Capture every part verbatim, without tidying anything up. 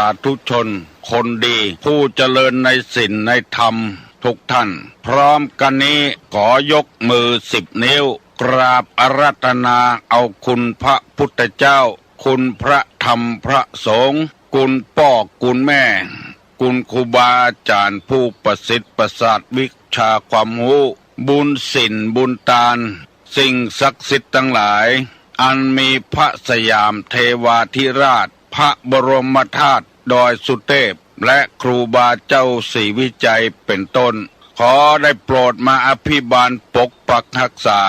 าธุชนคนดี ผู้เจริญในศีลในธรรมทุกท่าน พร้อมกันนี้ขอยกมือสิบนิ้ว กราบอาราธนาเอาคุณพระพุทธเจ้า คุณพระธรรมพระสงฆ์ คุณป้อคุณแม่ คุณครูบาอาจ๋ารย์ผู้ประสิทธิ์ประสาทวิชาความฮู้ บุญศีลบุญตาน สิ่งศักดิ์สิทธิ์ตังหลาย อันมีพระสยามเทวาธิราช พระบรมธาตุดอยสุเทพ และครูบาเจ้าศรีวิชัยเป็นต้น ขอได้โปรดมาอภิบาลปกปักรักษา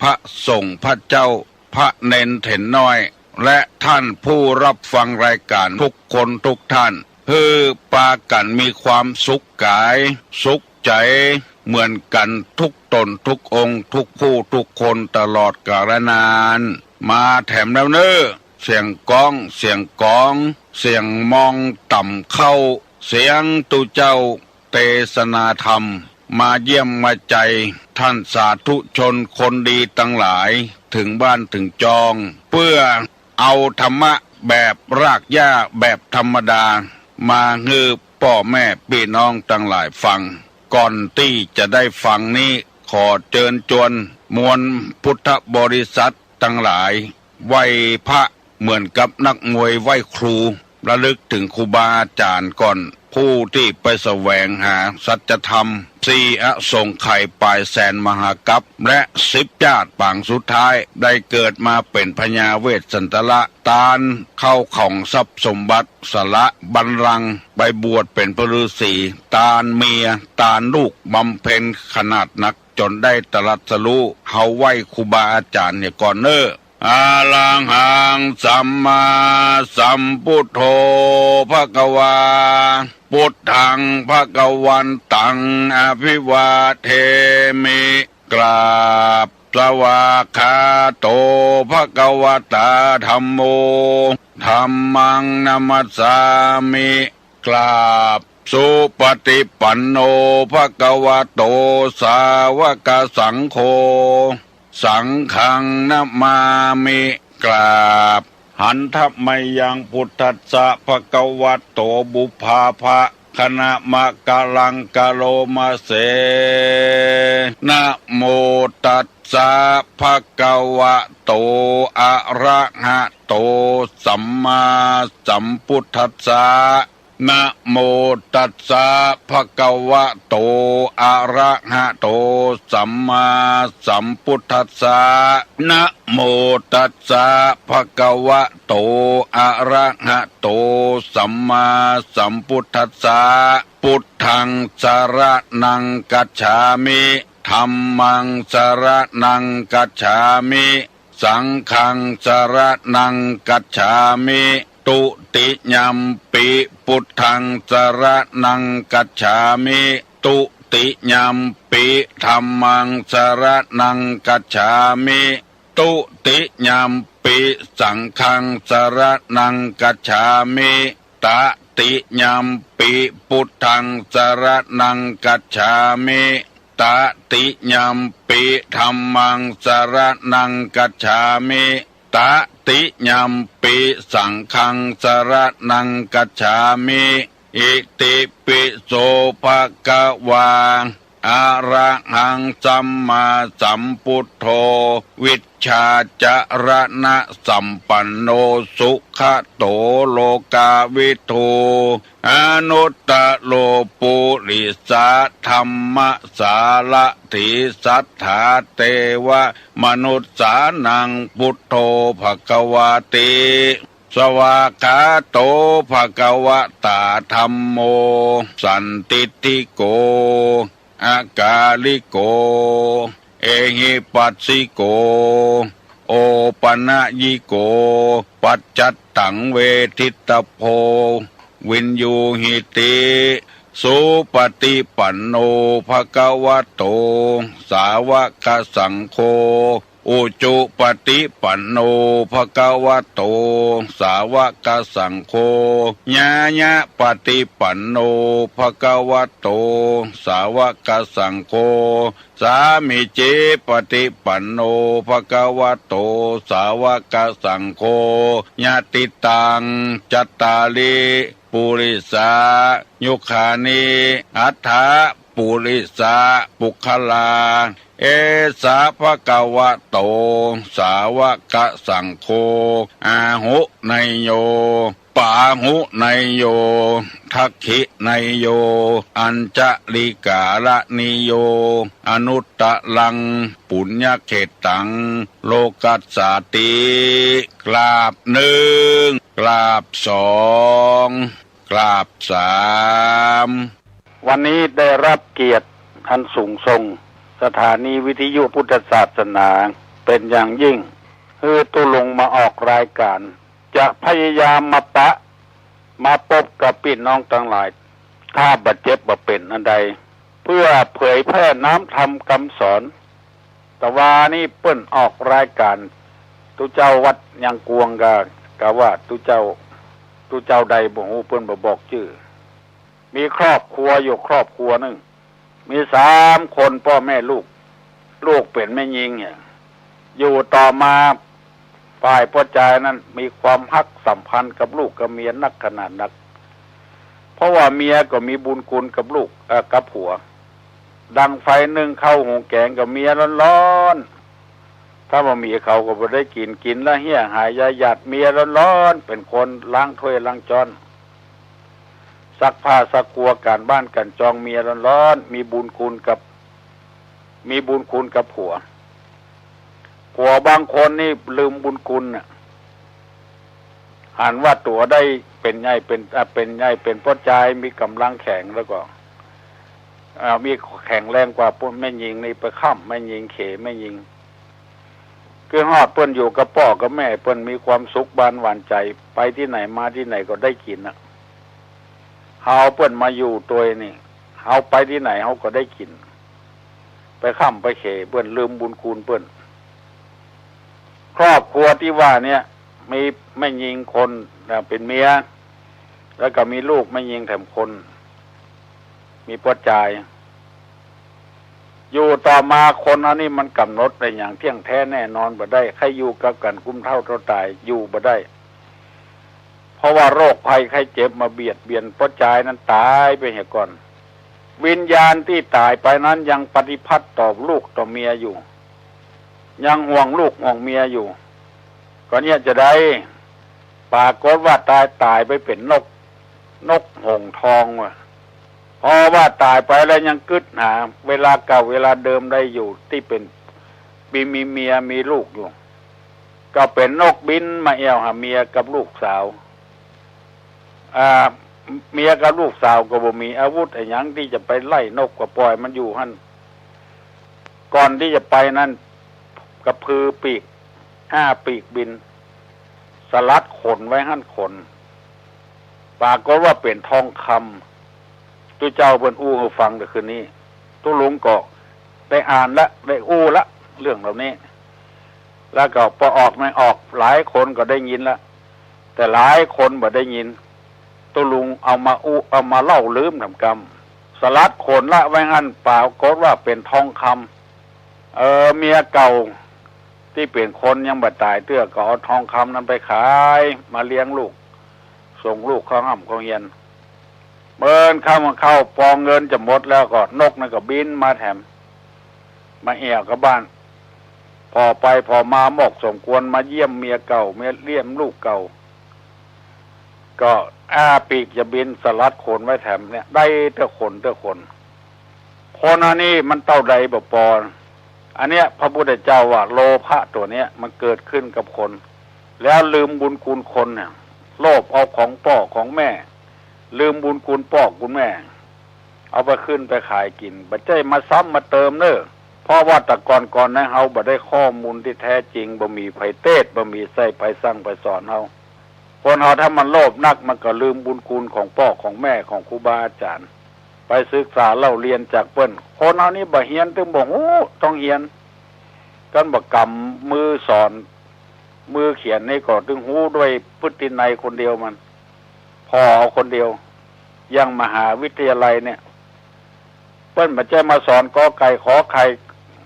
พระสงฆ์พระเจ้า พระเณรเถรน้อย และท่านผู้รับฟังรายการทุกคนทุกท่าน หื้อปากั๋นมีความสุขก๋าย สุขใจ๋ เหมือนกั๋นทุกต๋นทุกองค์ ทุกผู้ทุกคนตลอดกาลนาน มาแถมแล้วเน่อ เสียงก๊อง เสียงก๋อง เสียงมองต่ำเข้า เสียงตุ๊เจ้าเตสนาธรรม มาเยี่ยมมาใจ๋ท่านสาธุชนคนดีตังหลาย เถิงบ้านเถิงจอง เพื่อเอาธรรมะแบบรากหญ้าแบบธรรมดา มาหื้อป้อแม่ปี้น้องตังหลายฟัง ก่อนตี้จะได้ฟังนี้ ขอเจิญจวนมวลพุทธบริษัทตังหลาย ไหว้พระเหมือนกับนักมวยไหว้ครู ระลึกเถิงครูบาอาจ๋ารย์ก่อน ผู้ตี้ไปแสวงหาสัจธรรม สี่อสงไขยป๋ายแสนมหากัป และสิบจาติปางสุดท้าย ได้เกิดมาเป๋นพญาเวสสันตระ ตานเข้าของทรัพย์สมบัติ สละบัลลังก์ ไปบวชเป๋นพระฤๅษี ตานเมีย ตานลูก บำเพ็ญขนาดนัก จ๋นได้ตรัสรู้ เฮาไหว้ครูบาอาจ๋ารย์เหียก่อนเน่อ อะระหังสัมมาสัมพุทโธ ภะคะวา พุทธัง ภะคะวันตัง อะภิวาเทมิ กราบ สวากขาโต ภะคะวะตา ธัมโม ธัมมัง นะมัสสามิ กราบ สุปฏิปันโน ภะคะวะโต สาวกสังโฆ สังฆัง นะมามิ กราบ หันทะมะยัง พุทธัสสะ ภะคะวะโต ปุพพาภะ คะนะมะกะลัง กะโรมะเส นะโมตัสสะ ภะคะวะโต อะระหะโต สัมมาสัมพุทธัสสะ นะโมตัสสะ ภะคะวะโต อะระหะโต สัมมาสัมพุทธัสสะ นะโมตัสสะ ภะคะวะโต อะระหะโต สัมมาสัมพุทธัสสะ พุทธัง สะระณัง กัจฉามิ ธัมมัง สะระณัง กัจฉามิ สังฆัง สะระณัง กัจฉามิ ตุติยัมปิ พุทธัง สะระณัง กัจฉามิ ตุติยัมปิ ธัมมัง สะระณัง กัจฉามิ ตุติยัมปิ สังฆัง สะระณัง กัจฉามิ ตะติยัมปิ พุทธัง สะระณัง กัจฉามิ ตะติยัมปิ ธัมมัง สะระณัง กัจฉามิ ตะติยัมปิ สังฆัง สะระณัง กัจฉามิ อิติปิโส ภะคะวา อะระหัง สัมมาสัมพุทโธ วิชชาจะระณะสัมปันโน สุขะโต โลกาวิทู อนุตตะโร ปุริสะธัมมะสารถี สัทธา เตวะ มนุสสานัง พุทโธ ภะคะวาติ สวากขาโต ภะคะวะตา ธัมโม สันทิฏฐิโก อากาลิโก เอหิปัสสิโก โอปะนะยิโก ปัจจัตตัง เวทิตตะโพ วิญญูหิติ สุปฏิปันโน ภะคะวะโต สาวกสังโฆ อุจุปฏิปันโน ภะคะวะโต สาวกสังโฆ ญาญะปฏิปันโน ภะคะวะโต สาวกสังโฆ สามีจิปฏิปันโน ภะคะวะโต สาวกสังโฆ ยะติตัง จัตตาริ ปุริสายุคคานิ อัฏฐะปุริสะปุคคลา เอสะภะคะวะโต สาวะกะสังโฆ อาหุเนยโย ปาหุเนยโย ทักขิเนยโย อัญชลิกาละนิโย อนุตตะรัง ปุญญเขตตัง โลกัสสาติ กราบหนึ่ง กราบสอง กราบสาม วันนี้ได้รับเกียรติอันสูงส่ง สถานีวิทยุพุทธศาสนา เป็นอย่างยิ่ง หื้อตุ๊ลุงมาออกรายการ จะพยายามมาปะ มาปบกับปี้น้องตังหลาย ถ้าบ่เจ็บบ่เป๋นอันใด เพื่อเผยแผ่น้ำธรรมกำสอน ตะวานี้เปิ้นออกรายการ ตุ๊เจ้าวัดยังกวงกา กาว่าตุ๊เจ้า ตุ๊เจ้าใดบ่ฮู้ เปิ้นบ่บอกจื้อ มีครอบครัวอยู่ครอบครัวนึ่ง มีสามคนป้อแม่ลูก ลูกเป๋นแม่ญิงเนี่ย อยู่ต่อมาฝ่ายป้อจายนั้นมีความฮักสัมพันธ์กับลูกกับเมียนักขนาดนัก เพราะว่าเมียก็มีบุญคุณกับลูก เอ่อ กับผัว ดังไฟนึ่งข้าวหุงแกงกับเมียฮ้อนๆ ถ้าบ่มีเขาก็บ่ได้กิ๋น กิ๋นแล้วเหียหายยาหยาด เมียฮ้อนๆ เป๋นคนล้างถ้วยล้างจ๊อน ซักผ้าซักครัว ก๋านบ้านก๋านจอง เมียฮ้อนๆ มีบุญคุณกับ มีบุญคุณกับผัว ผัวบางคนนี่ลืมบุญคุณน่ะ หันว่าตั๋วได้เป๋นใหญ่เป๋น อ่ะ เป๋นใหญ่เป๋นป้อจาย มีก๋ำลังแข็งแล้วก็ อ่า มีแข็งแรงกว่าป้อแม่ญิงนี่ ไปค้ำแม่ญิง เขแม่ญิง คือฮอดเปิ้นอยู่กับป้อกับแม่ เปิ้นมีความสุขบานหวานใจ๋ ไปตี้ไหนมาตี้ไหนก็ได้กิ๋นน่ะ เฮาเปิ้นมาอยู่ตวยนี่ เฮาไปตี้ไหนเฮาก็ได้กิ๋น ไปค้ำไปเขเปิ้น ลืมบุญคุณเปิ้น ครอบครัวตี้ว่าเนี่ย มีแม่ญิงคน เอ่อ เป๋นเมีย แล้วก็มีลูกแม่ญิงแถมคน มีป้อจาย อยู่ต่อมาคนเฮานี่มันก๋ำหนดได้อย่างเตี้ยงแต๊แน่นอนบ่ได้ ใค่อยู่กับกั๋นกุ้มเฒ่าเฒ่าต๋าย อยู่บ่ได้ เพราะว่าโรคภัยไข้เจ็บมาเบียดเบียน ป้อจายนั้นต๋ายไปเหียก่อน วิญญาณตี้ต๋ายไปนั้นยังปฏิภัทต่อลูกต่อเมียอยู่ ยังห่วงลูกห่วงเมียอยู่ ก็เนี่ยจะได้ ปรากฏว่าต๋าย ต๋ายไปเป๋นนก นกหงส์ทองว่ะ พอว่าต๋ายไปแล้วยังกึ๊ดหาเวลาเก่าเวลาเดิมได้อยู่ ตี้เป๋น มี มีเมียมีลูกอยู่ ก็เป๋นนกบินมาแอ่วหาเมียกับลูกสาว อ่า เมียกับลูกสาวก็บ่มีอาวุธอะหยังตี้จะไปไล่นก ก็ป่อยมันอยู่หั้น ก่อนตี้จะไปนั้น กระพือปีกห้าปีกบิน สลัดขนไว้หั้นขน ปรากฏว่าเป๋นทองคำ ตุ๊เจ้าเปิ้นอู้หื้อฟังเตื้อคืนนี้ ตุ๊ลุงก็ได้อ่านละ ได้อู้ละ เรื่องเหล่านี้ แล้วก็ปอออกไม่ออก หลายคนก็ได้ยินละ แต่หลายคนบ่ได้ยิน ตุ๊ลุงเอามาอู้ เอามาเล่าลืมถามกำ สลัดขนละไว้หั้น ปรากฏว่าเป๋นทองคำ เออ เมียเก่าตี้เป๋นคนยังบ่ต๋ายเตื้อ ก็เอาทองคำนั้นไปขาย มาเลี้ยงลูก ส่งลูกเข้าฮ่ำเข้าเฮียน เมินค่ำเข้า ปองเงินจะหมดแล้วก็นกนั้นก็บินมาแถม มาแอ่วกับบ้าน ผ่อไปผ่อมามอกสมควร มาเยี่ยมเมียเก่า มาเยี่ยมลูกเก่า ก็อ้าปีกจะบิน สลัดขนไว้แถมเนี่ย ได้เตื้อขนเตื้อขน คนอันนี้มันเต้าใดบ่ปอ อันเนี้ยพระพุทธเจ้าว่าโลภะตั๋วเนี้ยมันเกิดขึ้นกับคน แล้วลืมบุญคุณคนเนี่ย โลภเอาของป้อของแม่ ลืมบุญคุณป้อคุณแม่ เอาไปขึ้นไปขายกิ๋น บ่ใจ้มาซ้ำมาเติมเน้อ เพราะว่าแต่ก่อนๆ นั้นเฮาบ่ได้ข้อมูลตี้แต๊จริง บ่มีใผเตสน์ บ่มีใจ้ใผสั่งใผสอนเฮา คนเฮาถ้ามันโลภนัก มันก็ลืมบุญคุณของป้อของแม่ ของครูบาอาจ๋ารย์ ไปศึกษาเล่าเรียนจากเปิ้น คนเฮานี่บ่เฮียนตึงบ่ฮู้ ต้องเฮียน กันบ่กำมือสอน มือเขียนนี่ก็ตึงฮู้ด้วยพฤตินัยคนเดียวมัน ผ่อเอาคนเดียว อย่างมหาวิทยาลัยเนี่ย เปิ้นบ่ใจ้มาสอนกอไก่ขอไข่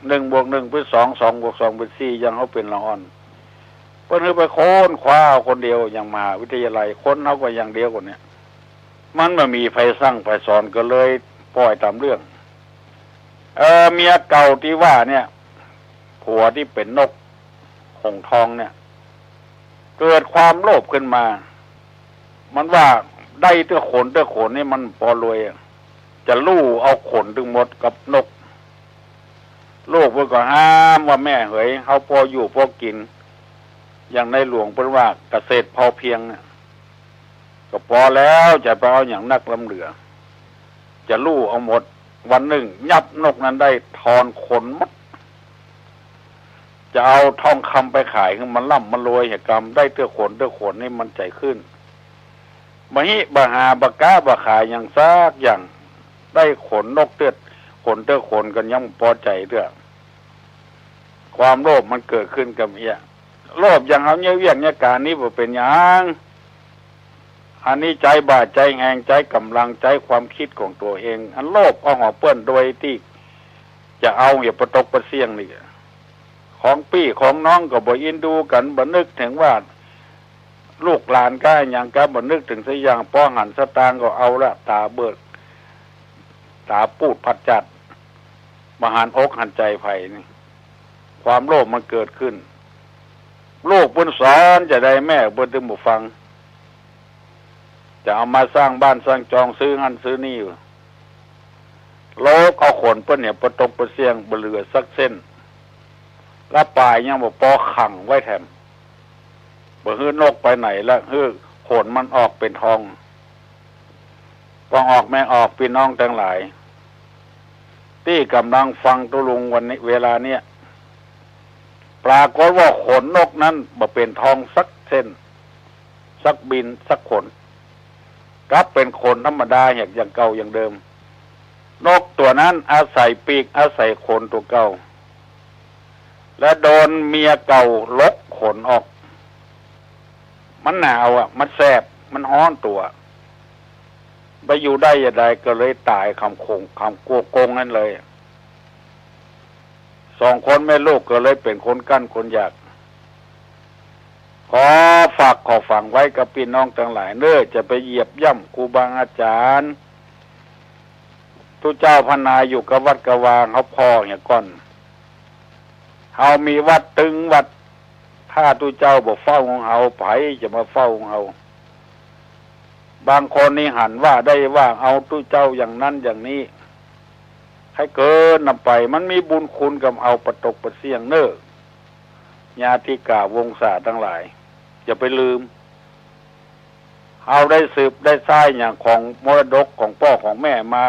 หนึ่งบวกหนึ่งเป๋นสอง สองบวกสองเป๋นสี่ อย่างเฮาเป๋นละอ่อน เปิ้นหื้อไปค้นคว้าเอาคนเดียว อย่างมหาวิทยาลัย คนเฮาก็อย่างเดียวกั๋นเนี่ย มันบ่มีใผสั่งใผสอน ก็เลยป่อยต๋ามเรื่อง เออ เมียเก่าตี้ว่าเนี่ย ผัวตี้เป๋นนกหงส์ทองเนี่ย เกิดความโลภขึ้นมา มันว่าได้เตื้อขน เตื้อขนนี่มันปอรวยอะ จะลู่เอาขนตึงหมดกับนก ลูกเปิ้นก็ห้ามว่า แม่เหย เฮาปออยู่ปอกิ๋น อย่างในหลวงเปิ้นว่าเกษตรพอเพียงเนี่ย ก็ปอแล้ว จะไปเอาหยังนักล้ำเหลือ จะลู่เอาหมด วันนึ่งยับนกนั้นได้ ถอนขนหมด จะเอาทองคำไปขายหื้อมันร่ำมันรวยเหียกำ ได้เตื้อขน เตื้อขนนี่มันใจ๋ขึ้น บ่าฮิบ่าหา บ่าก๊าบ่าขายหยังสักอย่าง ได้ขนนกเตื้อขน เตื้อขนกั๋นยังบ่ปอใจ๋เตื้อ ความโลภมันเกิดขึ้นกับเมีย โลภอย่างเฮาเยียะเวียกเยียะก๋านนี้บ่เป๋นหยัง อันนี้ใจ๊บ่าใจ๊แฮง ใจ๊ก๋ำลัง ใจ๊ความกึ๊ดของตั๋วเอง อันโลภเอาของเปิ้นโดยตี้จะเอาเหียปะตกปะเสี้ยงนี่ ของปี้ของน้องก็บ่อินดูกั๋น บ่นึกเถิงว่าลูกหลานก้าหยังก้า บ่นึกเถิงสักอย่าง ปอหันสตางค์ก็เอาละ ต๋าเบิก ต๋าปูดผัดจัด บ่หันอกหันใจ๋ใผนี่ ความโลภมันเกิดขึ้น ลูกเปิ้นสอนจาใด แม่เปิ้นตึงบ่ฟัง จะเอามาสร้างบ้านสร้างจอง ซื้อหั้นซื้อนี่อยู่ โลภเอาขนเปิ้นเหียปะตกปะเสี้ยง บ่เหลือสักเส้น ละป๋ายยังบ่ปอขังไว้แถม บ่หื้อนกไปไหนละ หื้อขนมันออกเป๋นทอง ป้องออกแม่ออก ปี้น้องตังหลาย ตี้ก๋ำลังฟังตุ๊ลุงวันนี้ เวลาเนี้ย ปรากฏว่าขนนกนั้นบ่เป๋นทองสักเส้น สักบิน สักขน กลับเป๋นขนธรรมดาอย่าง อย่างเก่าอย่างเดิม นกตั๋วนั้นอาศัยปีก อาศัยขนตั๋วเก่า และโดนเมียเก่าลกขนออก มันหนาวอะ มันแสบ มันฮ้อนตั๋ว ไปอยู่ได้จาใด ก็เลยต๋ายขำขง ขำกั๋วกงหั้นเลย สองคนแม่ลูกก็เลยเป๋นคนกั้นคนอยาก ขอฝากขอฝังไว้กับปี้น้องตังหลายเน่อ จะไปเหยียบย่ำครูบาอาจ๋ารย์ ตุ๊เจ้าพระนายอยู่กับวัดกับวา เฮาผ่อเหียก่อน เฮามีวัดตึงวัด ถ้าตุ๊เจ้าบ่เฝ้าของเฮา ใผจะมาเฝ้าของเฮา บางคนนี่หันว่าได้ว่าเอาตุ๊เจ้าอย่างนั้นอย่างนี้ ใค่เกินนำไป มันมีบุญคุณกับเฮาปะตกปะเสี้ยงเน่อ ญาติกาวงศาตังหลาย อย่าไปลืม เฮาได้สืบได้สานอย่างของมรดกของป้อของแม่มา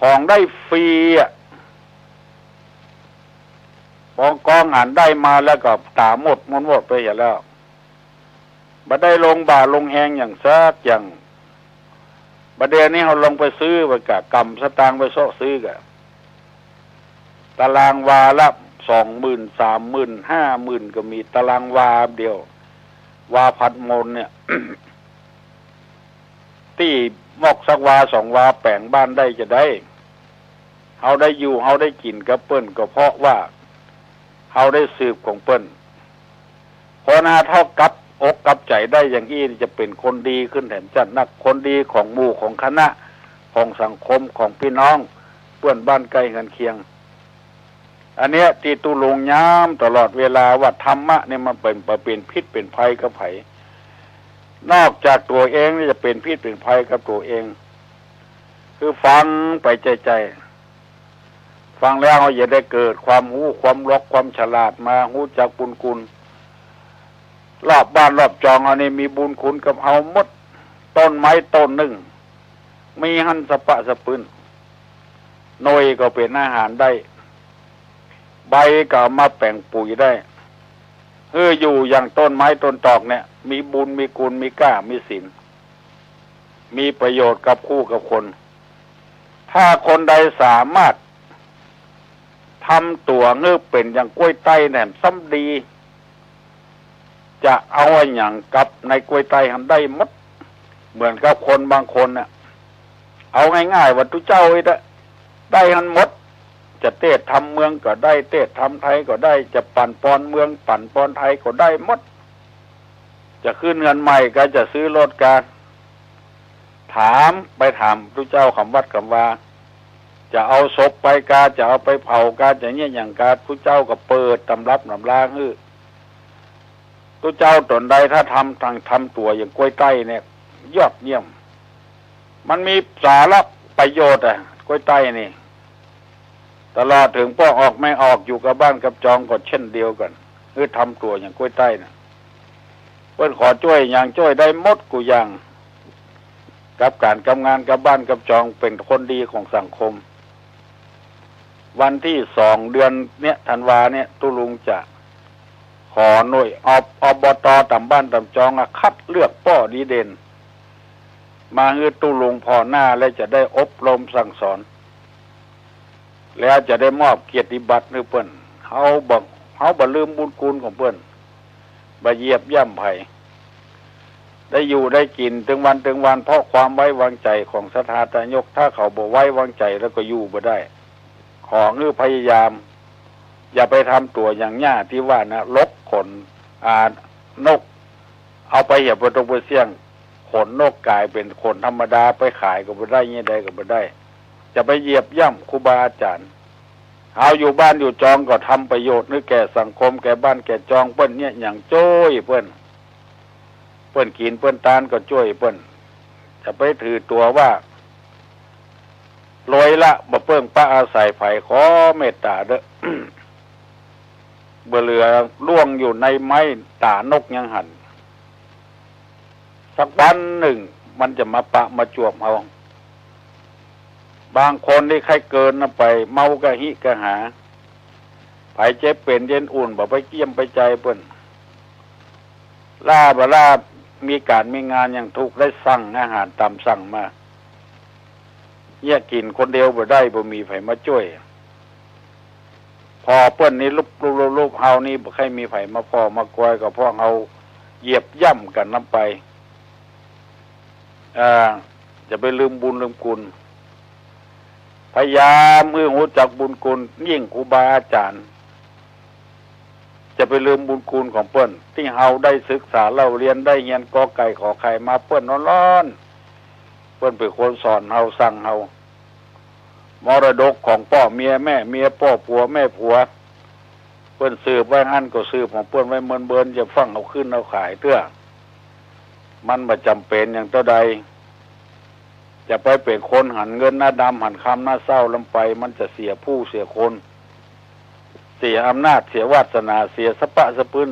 ของได้ฟรีอะ ปองกองหันได้มาแล้วก็ต๋าหมด หมด หมดไปเหียแล้ว บ่ได้ลงบ่าลงแฮงอย่างสักอย่าง บ่าเดี่ยวนี้เฮาลองไปซื้อไปกะ ก๋ำสตางค์ไปเซาะซื้อกะ ตารางวาละสองหมื่น สามหมื่น ห้าหมื่น ก็มี ตารางวาเดียว วาผัดมนเนี่ย ตี้มอกสักวาสองวาแป๋งบ้านได้จาใด เฮาได้อยู่ เฮาได้กิ๋นกับเปิ้น ก็เพราะว่าเฮาได้สืบของเปิ้น คนหากเฮากลับอกกลับใจ๋ได้อย่างอี้ จะเป๋นคนดีขึ้นแถมจัดนัก คนดีของหมู่ของคณะ ของสังคม ของปี้น้อง เปื้อนบ้านใก้เฮือนเคียง อันเนี้ยตี้ตุ๊ลุงย้ำตลอดเวลาว่าธรรมะเนี่ยมันเป๋น บ่เป๋นพิษเป๋นภัยกับใผ นอกจากตั๋วเองนี่จะเป๋นพิษเป๋นภัยกับตั๋วเอง คือฟังไปใจ้ๆ ฟังแล้วเฮาจะได้เกิดความฮู้ความหลอกความฉลาดมา ฮู้จักบุญคุณ รอบบ้านรอบจองเฮานี่มีบุญคุณกับเฮาหมด ต้นไม้ต้นนึ่ง มีหั้นสะปะสะปืน หน่วยก็เป๋นอาหารได้ ใบก็เอามาแป๋งปุ๋ยได้ หื้ออยู่อย่างต้นไม้ต้นตอกเนี่ย มีบุญมีคุณ มีก้ามีศีล มีประโยชน์กับคู่กับคน ถ้าคนใดสามารถทำตั๋วหื้อเป๋นอย่างกล้วยไต้แหนมซ้ำดี จะเอาอะหยังกับในกล้วยไต้หั้นได้หมด เหมือนกับคนบางคนน่ะ เอาง่ายๆ ว่าตุ๊เจ้าอี้แหละ ได้หั้นหมด จะเตศน์ธรรมเมืองก็ได้ เตศน์ธรรมไทยก็ได้ จะปั๋นปอนเมืองปั๋นปอนไทยก็ได้หมด จะขึ้นเฮือนใหม่ก็ จะซื้อรถก็ ถาม ไปถามตุ๊เจ้าคำวัดคำวา จะเอาศพไปกา จะเอาไปเผากา จะเยียะหยังกา ตุ๊เจ้าก็เปิดตำรับตำราหื้อ ตุ๊เจ้าต๋นใดถ้าทำ ทาง ทำตั๋วอย่างก๊วยไต้เนี่ย ยอดเยี่ยม มันมีสาระประโยชน์อะ ก๊วยไต้นี่ ตลอดเถิงป้อออกแม่ออก อยู่กับบ้านกับจองก็เช่นเดียวกั๋น หื้อทำตั๋วอย่างก๊วยไต้น่ะ เปิ้นขอจ้วยหยังจ้วยได้หมดกู้อย่าง กับก๋านกับงาน กับบ้านกับจอง เป๋นคนดีของสังคม วันตี้สองเดือนเนี่ย ธันวาเนี่ย ตุ๊ลุงจะขอหน่วย อบ อบต ต๋ามบ้านต๋ามจองอะ คัดเลือกป้อดีเด่น มาหื้อตุ๊ลุงผ่อหน้า และจะได้อบรมสั่งสอน แล้วจะได้มอบเกียรติบัตรหื้อเปิ้น เฮาบ่ เฮาบ่ลืมบุญคุณของเปิ้น บ่เหยียบย่ำใผ ได้อยู่ได้กิ๋นเถิงวันเถิงวัน เพราะความไว้วางใจ๋ของศรัทธาทายก ถ้าเขาบ่ไว้วางใจ๋แล้วก็อยู่บ่ได้ ขอหื้อพยายาม อย่าไปทำตั๋วอย่างหญ้าตี้ว่านรกขน อ่า นก เอาไปเหียบไปตรงไปเสี้ยง ขนนกก๋ายเป๋นขนธรรมดา ไปขายก็บ่ได้ เยียะใดก็บ่ได้ จะไปเหยียบย่ำครูบาอาจ๋ารย์ เฮาอยู่บ้านอยู่จองก็ทำประโยชน์หื้อแก่สังคม แก่บ้านแก่จองเปิ้น เยียะหยังจ้วยเปิ้น เปิ้นกิ๋นเปิ้นตานก็จ้วยเปิ้น จะไปถือตั๋วว่ารวยละ บ่เปิ้งปะอาศัยใผ ขอเมตต๋าเต๊อะ บ่เหลือด้วงอยู่ในไม้ต๋านกยังหัน สักวันนึ่งมันจะมาปะมาจวบเฮา บางคนนี่ใค่เกินนะไป เมากะหิกะหา ใผเจ็บเป๋นเย็นอุ่น บ่ไปเยี่ยมไปใจ๋เปิ้น ล้าบ่ล้า มีก๋านมีงานยังถูก ได้สั่งอาหารต๋ามสั่งมา เยียะกิ๋นคนเดียวบ่ได้ บ่มีใผมาจ้วย ผ่อเปิ้นนี่ลุบลุบลุบลุบ เฮานี่บ่ใค่มีใผมาผ่อมากอย ก็เพราะเฮาเหยียบย่ำกั๋นนำไป อ่า จะไปลืมบุญลืมคุณ พยายามหื้อฮู้จักบุญคุณ ยิ่งครูบาอาจ๋ารย์ จะไปลืมบุญคุณของเปิ้น ตี้เฮาได้ศึกษาเล่าเรียน ได้เฮียนกอไก่ขอไข่มา เปิ้นฮ้อนๆ เปิ้นเป๋นคนสอนเฮาสั่งเฮา มรดกของป้อเมียแม่เมีย ป้อผัวแม่ผัว เปิ้นสืบไว้หั้นก็สืบของเปิ้นไว้เมินเบิน จะฟั่งเอาขึ้นเอาขายเตื้อ มันบ่จ๋ำเป๋นอย่างเต้าใด จะไปเป๋นคนหันเงินหน้าดำ หันคำหน้าเศร้าลำไป มันจะเสียผู้เสียคน เสียอำนาจ เสียวาสนา เสียสะปะสะปื้น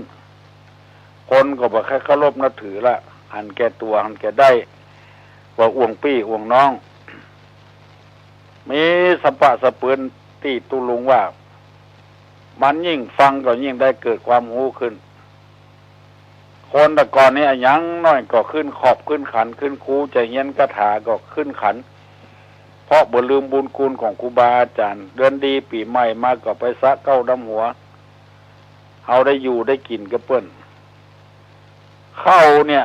คนก็บ่ใค่เคารพนับถือละ หันแก่ตั๋ว หันแก่ได้ ว่าอ่วงปี้อ่วงน้อง มีสะปะสะปื้น ตี้ตุ๊ลุงว่า มันยิ่งฟังก็ยิ่งได้เกิดความฮู้ขึ้น คนแต่ก่อนนี่อะหยังน้อยก็ขึ้นขอบขึ้นขัน ขึ้นครู จะเฮียนคาถาก็ขึ้นขัน เพราะบ่ลืมบุญคุณของครูบาอาจ๋ารย์ เดือนดีปี๋ใหม่มาก็ไปสระเก๊าดำหัว เฮาได้อยู่ได้กิ๋นกับเปิ้น ข้าวเนี่ย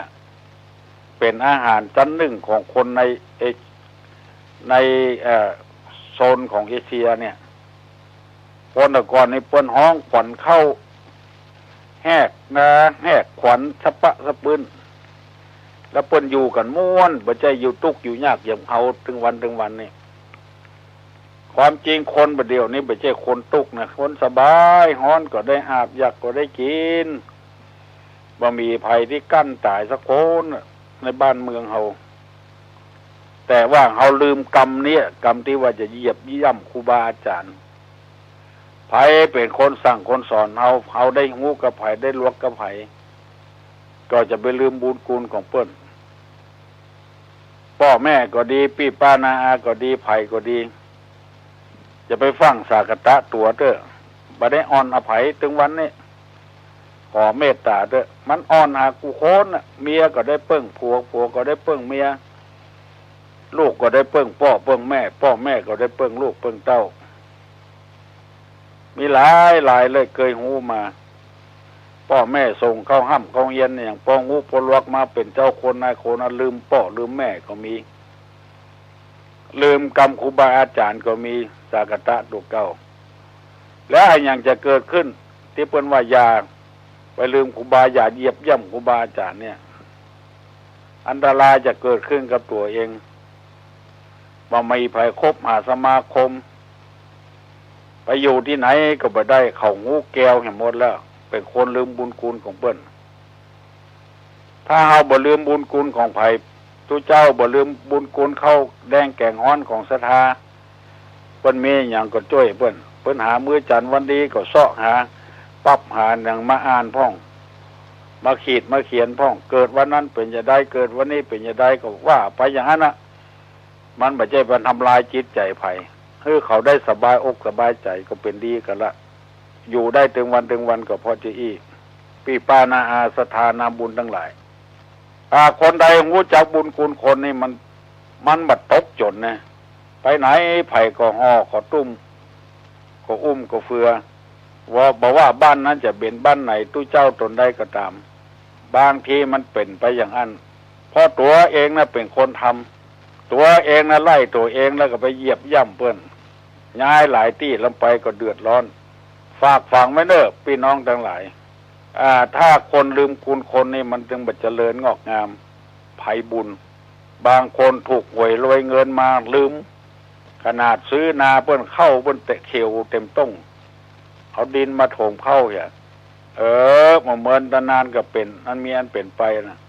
เป๋นอาหารชั้นนึ่งของคนในเอ ใน เอ่อ โซนของเอเชียเนี่ย คนแต่ก่อนนี่เปิ้นฮ้องขวัญข้าว แหกนา แหกขวัญสะปะสะปื้น แล้วเปิ้นอยู่กั๋นม่วน บ่ใจ้อยู่ตุ๊กข์อยู่ยากอย่างเฮาตึงวันตึงวันนี่ ความจริงคนบ่าเดี่ยวนี้บ่ใจ้คนตุ๊กข์นะ คนสบาย ฮ้อนก็ได้อาบ อยากก็ได้กิ๋น บ่มีภัยตี้กั้นต๋ายสักคนในบ้านเมืองเฮา แต่ว่าเฮาลืมกรรมเนี่ย กรรมตี้ว่าจะเหยียบย่ำครูบาอาจ๋ารย์ ใผเป๋นคนสั่งคนสอนเฮา เฮาได้ฮู้กับใผ ได้ลวกกับใผ ก็จะไปลืมบุญคุณของเปิ้น ป้อแม่ก็ดี ปี้ป้าน้าอาก็ดี ใผก็ดี จะไปฟั่งสากะตะตั๋วเต๊อะ บ่ได้อ่อนอภัยตึงวันนี้ ขอเมตต๋าเต๊อะ มันอ่อนหากู้คนน่ะ เมียก็ได้เปิ้งผัว ผัวก็ได้เปิ้งเมีย ลูกก็ได้เปิ้งป้อเปิ้งแม่ ป้อแม่ก็ได้เปิ้งลูกเปิ้งเต้า มีหลายหลายเลยเกยฮู้มา ป้อแม่ส่งเข้าฮ่ำเข้าเฮียนอย่าง ปอฮู้ปอลวกมาเป๋นเจ้าคนนายคน ลืมป้อลืมแม่ก็มี ลืมกำครูบาอาจ๋ารย์ก็มี สากะตะตั๋วเก่า แล้วอะหยังจะเกิดขึ้น ตี้เปิ้นว่าอย่าไปลืมครูบา อย่าเหยียบย่ำครูบาอาจ๋ารย์เนี่ย อันตรายจะเกิดขึ้นกับตั๋วเอง บ่มีใผคบหาสมาคม ไปอยู่ตี้ไหนก็บ่ได้ เข้าหูแก้วเหียหมดแล้ว เป๋นคนลืมบุญคุณของเปิ้น ถ้าเฮาบ่ลืมบุญคุณของใผ ตุ๊เจ้าบ่ลืมบุญคุณข้าวแดงแก๋งฮ้อนของศรัทธา เปิ้นมีหยังก็จ้วยเปิ้น เปิ้นหามื้อจั๋นวันดีก็เซาะหา ปั๊บหาหนังมาอ่านพ่อง มาขีดมาเขียนพ่อง เกิดวันนั้นเป๋นจะใด เกิดวันนี้เป๋นจะใด ก็ว่าไปอย่างนั้นน่ะ มันบ่ใจ้ไปทำลายจิตใจ๋ใผ หื้อเขาได้สบายอกสบายใจ๋ก็เป๋นดีกั๋นละ อยู่ได้ตึงวันตึงวันก็พอจะอี้ ปี้ป้าน้าอาศรัทธานาบุญตังหลาย ถ้าคนใดฮู้จักบุญคุณคนนี่มัน มันบ่ตกจ๋นนะ ไปไหนใผก็ห่อก็ตุ้ม ก็อุ้มก็เฟือ ว่า บ่ว่าบ้านนั้นจะเป๋นบ้านไหน ตุ๊เจ้าต๋นใดก็ต๋าม บางทีมันเป๋นไปอย่างอั้น เพราะตั๋วเองน่ะเป๋นคนทำ ตั๋วเองน่ะไล่ตั๋วเองแล้วก็ไปเหยียบย่ำเปิ้น ย้ายหลายตี้ลำไปก็เดือดร้อน ฝากฝังไว้เน่อปี้น้องตังหลาย อ่า ถ้าคนลืมคุณคนนี่มันจึงบ่เจริญงอกงาม ไพบุญ บางคนถูกหวยรวยเงินมาลืม ขนาดซื้อนาเปิ้น ข้าวเปิ้นเตะเขียวเต็มต้ง เอาดินมาถมข้าวเหีย เออ บ่เมินตะนานก็เป๋น อันมีอันเป๋นไปน่ะ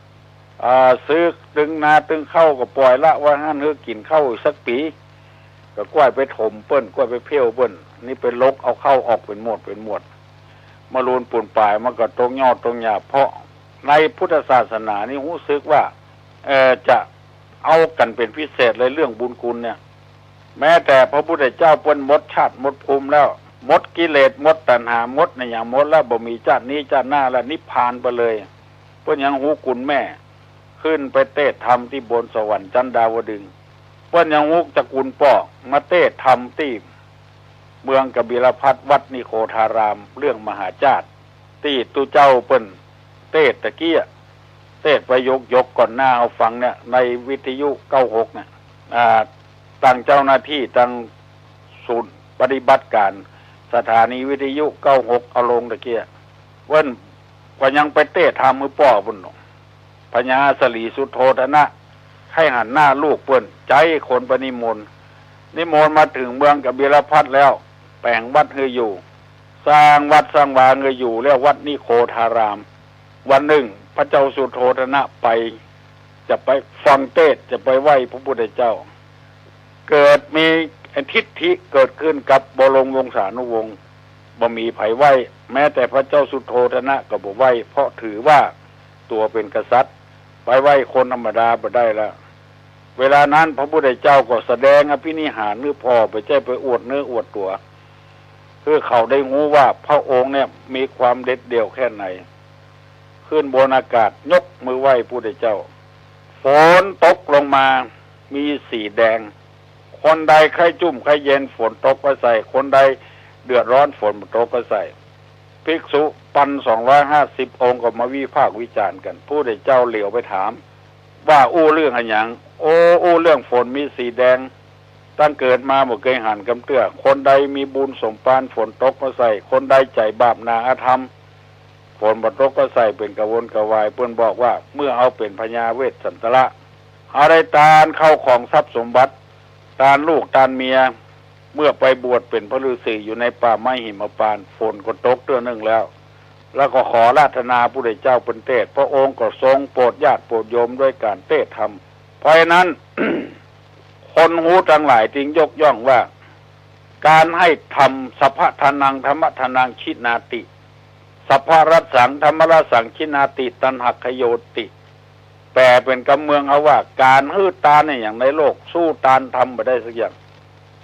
อ่า ซื้อตึงนาตึงข้าวก็ป่อยละไว้หั้น หื้อกิ๋นข้าวอีกสักปี๋ ก็ก้อยไปถมเปิ้น ก้อยไปเผี้ยวเปิ้น นี่ไปลกเอาข้าวออกเป๋นหมวดเป๋นหมวด มาลูนปูนป๋ายมันก็ตกยอดตกหญ้า เพราะในพุทธศาสนานี่ฮู้สึกว่า เอ่อ จะเอากั๋นเป๋นพิเศษเลยเรื่องบุญคุณเนี่ย แม้แต่พระพุทธเจ้าเปิ้นหมดชาติหมดภูมิแล้ว หมดกิเลส หมดตัณหา หมดอะหยังหมดแล้ว บ่มีจาตินี้จาติหน้าแล้ว นิพพานไปเลย เปิ้นยังฮู้คุณแม่ ขึ้นไปเตศน์ธรรมตี้บนสวรรค์จั๊นดาวดึงส์ เปิ้นยังฮู้ตระกูลป้อ มาเตศน์ธรรมตี้เมืองกบิลพัสดุ์ วัดนิโคธาราม เรื่องมหาจาตุ ตี้ตุ๊เจ้าเปิ้นเตศน์ตะกี้ เตศน์ไปยกๆ ก่อนหน้าเฮาฟังเนี่ย ในวิทยุเก้าหกเนี่ย อ่า ตังเจ้าหน้าตี้ตังศูนย์ปฏิบัติก๋านสถานีวิทยุเก้าหกเอาลงตะกี้ เปิ้นก็ยังไปเตศน์ธรรมหื้อป้อปุ้นเนาะ พญาศรีสุโธทนะ ใค่หันหน้าลูกเปิ้น ใจ๊คนไปนิมนต์ นิมนต์มาเถิงเมืองกบิลพัสดุ์แล้ว แป๋งวัดหื้ออยู่ สร้างวัดสร้างวาหื้ออยู่ เรียกวัดนิโคธาราม วันนึ่งพระเจ้าสุโธทนะไป จะไปฟังเตศน์ จะไปไหว้พระพุทธเจ้า เกิดมีทิฏฐิเกิดขึ้นกับบรมวงศานุวงศ์ บ่มีใผไหว้ แม้แต่พระเจ้าสุโธทนะก็บ่ไหว้ เพราะถือว่าตั๋วเป๋นกษัตริย์ ไปไหว้คนธรรมดาบ่ได้แล้ว เวลานั้นพระพุทธเจ้าก็แสดงอภินิหารหื้อพ่อ บ่ใจ้ไปอวดเนื้ออวดตั๋ว หื้อเขาได้ฮู้ว่าพระองค์เนี่ยมีความเด็ดเดี่ยวแค่ไหน ขึ้นบนอากาศยกมือไหว้พุทธเจ้า ฝนตกลงมามีสีแดง คนใดใค่จุ่มใค่เย็นฝนตกก็ใส่ คนใดเดือดร้อนฝนบ่ตกก็ใส่ ภิกษุพันสองร้อยห้าสิบองค์ก็มาวิพากษ์วิจารณ์กั๋น พุทธเจ้าเหลียวไปถาม ว่าอู้เรื่องอะหยัง โอ้ อู้เรื่องฝนมีสีแดง ตั้งเกิดมาบ่เกยหันกำเตื้อ คนใดมีบุญสมภารฝนตกก็ใส่ คนใดใจ๋บาปหนาอธรรม ฝนบ่ตกก็ใส่ เป๋นกระวนกระวาย เปิ้นบอกว่าเมื่อเฮาเป๋นพญาเวสสันตระ เฮาได้ตานข้าวของทรัพย์สมบัติ ตานลูกตานเมีย เมื่อไปบวชเป๋นพระฤาษีอยู่ในป่าไม้หิมพานต์ ฝนก็ตกเตื้อนึ่งแล้ว แล้วก็ขออาราธนาพุทธเจ้าเปิ้นเตศน์ พระองค์ก็ทรงโปรดญาติโปรดโยมด้วยก๋านเตศน์ธรรม เพราะฉะนั้น คนฮู้ตังหลายจึงยกย่องว่า การให้ธรรม สัพพะทานัง ธัมมะทานัง ขิณาติ สัพพะรัสสัง ธัมมะรัสสัง ขิณาติ ตัณหักขโยติ แปลเป๋นกำเมืองเฮาว่า ก๋านหื้อตานเนี่ยอย่างในโลก สู้ตานธรรมบ่ได้สักอย่าง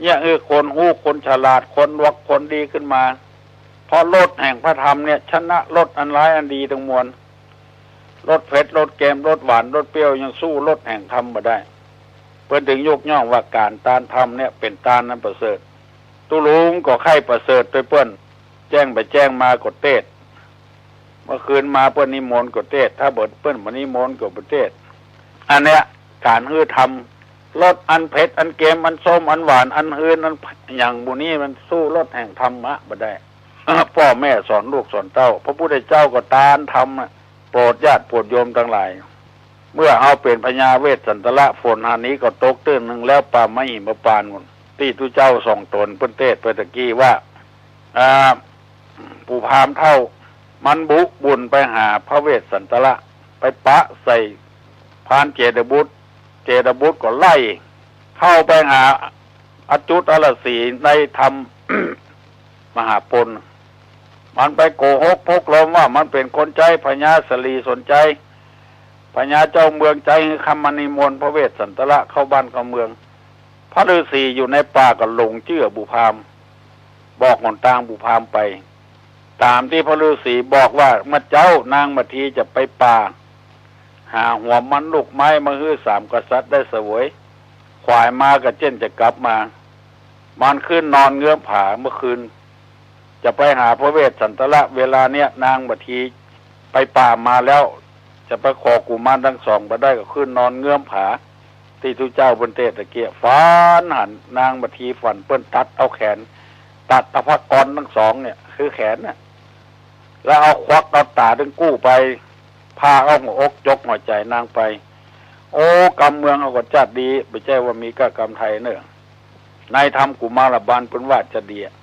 เนี่ยคือคนฮู้ คนฉลาด คนหนวก คนดีขึ้นมา เพราะรสแห่งพระธรรมเนี่ยชนะรสอันร้ายอันดีตังมวล รสเผ็ด รสเกม รสหวาน รสเปรี้ยว ยังสู้รสแห่งธรรมบ่ได้ เปิ้นจึงยกย่องว่าก๋านตานธรรมเนี่ยเป๋นตานอันประเสริฐ ตุ๊ลุงก็ใค่ประเสริฐตวยเปิ้น แจ้งไปแจ้งมาก็เตศน์ เมื่อคืนมาเปิ้นนิมนต์ก็เตศน์ ถ้าบ่ เปิ้นบ่นิมนต์ก็บ่เตศน์ อันเนี้ยก๋านหื้อธรรม รสอันเผ็ด อันเกม อันส้ม อันหวาน อันหืน อันหยังหมู่นี้มันสู้รสแห่งธรรมะบ่ได้ พ่อแม่สอนลูกสอนเต้า พระพุทธเจ้าก็ตานธรรมน่ะ โปรดญาติโปรดโยมตังหลาย เมื่อเฮาเป๋นพญาเวสสันตละ ฝนหานี้ก็ตกตึ้งนึ่งแล้ว ป่าไม้หิมพานต์ ตี้ตุ๊เจ้าสองต๋นเปิ้นเตศน์ไปตะกี้ว่า อ่า ปู่พราหมณ์เฒ่า มันบุบุญไปหาพระเวสสันตละ ไปปะใส่พรานเจตบุตร เจตบุตรก็ไล่เข้าไปหาอจุตรสีห์ในธรรม มหาปณ มันไปโกหกพกลมว่ามันเป๋นคนใจ๊พญาสลีสนใจ๊ พญาเจ้าเมืองใจ๊หื้อคำมานิมนต์พระเวสสันตละเข้าบ้านเข้าเมือง พระฤาษีอยู่ในป่าก็หลงเจื้อปู่พราหมณ์ บอกหนตางปู่พราหมณ์ไป ต๋ามตี้พระฤาษีบอกว่า เมื่อเจ๊านางมาทีจะไปป่า หาหัวมันลูกไม้มาหื้อสามกษัตริย์ได้เสวย ขวายมาก็เจ้นจะกลับมา มันขึ้นนอนเงื้อมผาเมื่อคืน จะไปหาพระเวสสันตละ เวลาเนี้ยนางมาทีไปป่ามาแล้ว จะไปขอกุมารตังสองบ่ได้ ก็ขึ้นนอนเงื้อมผา ตี้ตุ๊เจ้าเปิ้นเตศน์ตะกี้ ฝันหันนางมาที ฝันเปิ้นตัดเอาแขน ตัดเอาผ้ากรตังสองเนี่ย คือแขนน่ะ แล้วเอาควักเอาต๋าตึงกู้ไป พาเอาหัวอกจกหัวใจ๋นางไป โอ้ กำเมืองเฮาก็จัดดี บ่ใจ้ว่ามีก้ากำไทยเน่อ ในธรรมกุมารบาลเปิ้นว่าจัดดีอะ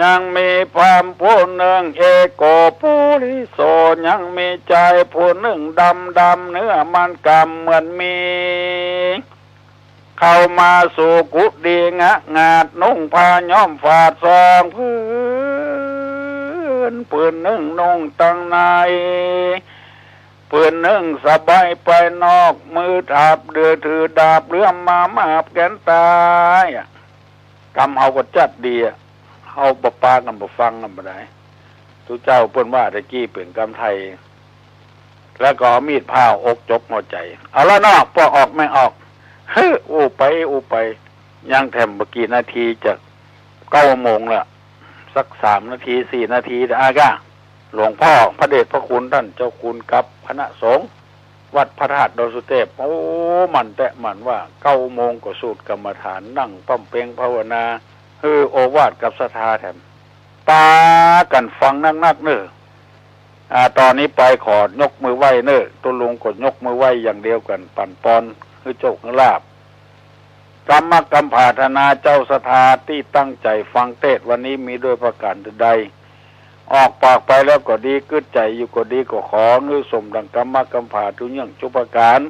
ยังมีพราหมณ์ผู้นึ่ง เอโกปุริโส ยังมีจายผู้นึ่งดำดำ เนื้อมันกำเหมือนหมี เข้ามาสู่กุฏิงะงาด นุ่งผ้าย้อมฝาดสองผืน ผืนนึ่งนุ่งตังใน ผืนนึ่งสบายไปนอก มือถาบเดือถือดาบ เลื่อมมามาบแกนตายอะ กำเฮาก็จัดดีอะ เฮาบ่ปากั๋นบ่ฟังกั๋นบ่ได้ ตุ๊เจ้าเปิ้นว่าตะกี้เป๋นกำไทย แล้วก็เอามีดผ่าอกจกหัวใจ๋ เอาละเนาะ ป้อออกแม่ออก เฮ้อ อู้ไปอู้ไป ยังแถมบ่กี่นาทีจะเก้าโมงละ สักสามนาทีสี่นาทีเถอะอาก้า หลวงพ่อพระเดชพระคุณต้านเจ้าคุณกับคณะสงฆ์วัดพระธาตุดอยสุเทพ โอ้ หมั่นแต๊หมั่นว่า เก้าโมงก็สูตรกรรมฐาน นั่งป้ำเป็งภาวนา หื้อโอวาทกับศรัทธาแถม ปากั๋นฟังนักๆ เน่อ อ่า ต๋อนนี้ไปขอยกมือไหว้เน่อ ตุ๊ลุงก็ยกมือไหว้อย่างเดียวกั๋น ปั๋นปอนหื้อโชคหื้อลาภ กำมะกำผาธนาเจ้าศรัทธาตี้ตั้งใจ๋ฟังเตศน์วันนี้มีด้วยประก๋านใด ออกปากไปแล้วก็ดี กึ๊ดใจ๋อยู่ก็ดี ก็ขอหื้อสมดังกำมะกำผาทุกเยื่องทุกประก๋าน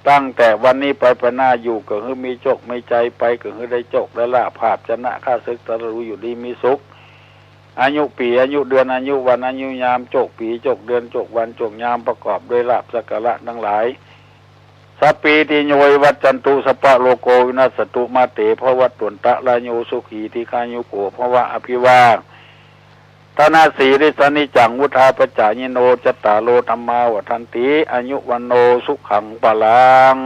ตั้งแต่วันนี้ไปไปหน้า อยู่ก็หื้อมีโชคมีชัย ไปก็หื้อได้โชคได้ลาภ ผาบชนะข้าศึก ศัตรูอยู่ดีมีสุข อายุปี๋ อายุเดือน อายุวัน อายุยาม โชคปี๋ โชคเดือน โชควัน โชคยาม ประกอบด้วยลาภสักการะทั้งหลาย สัพพีติโย วิวัชชันตุ สัพพะโรโค วินัสสะตุ มาเต ภวัตวันตะราโย สุขี ทีฆายุโก ภวะ อภิวาทะนะสีลิสสะนิจจัง วุฑฒาปะจายิโน จัตตาโร ธัมมา วัฑฒันติ อายุ วัณโณ สุขัง พลัง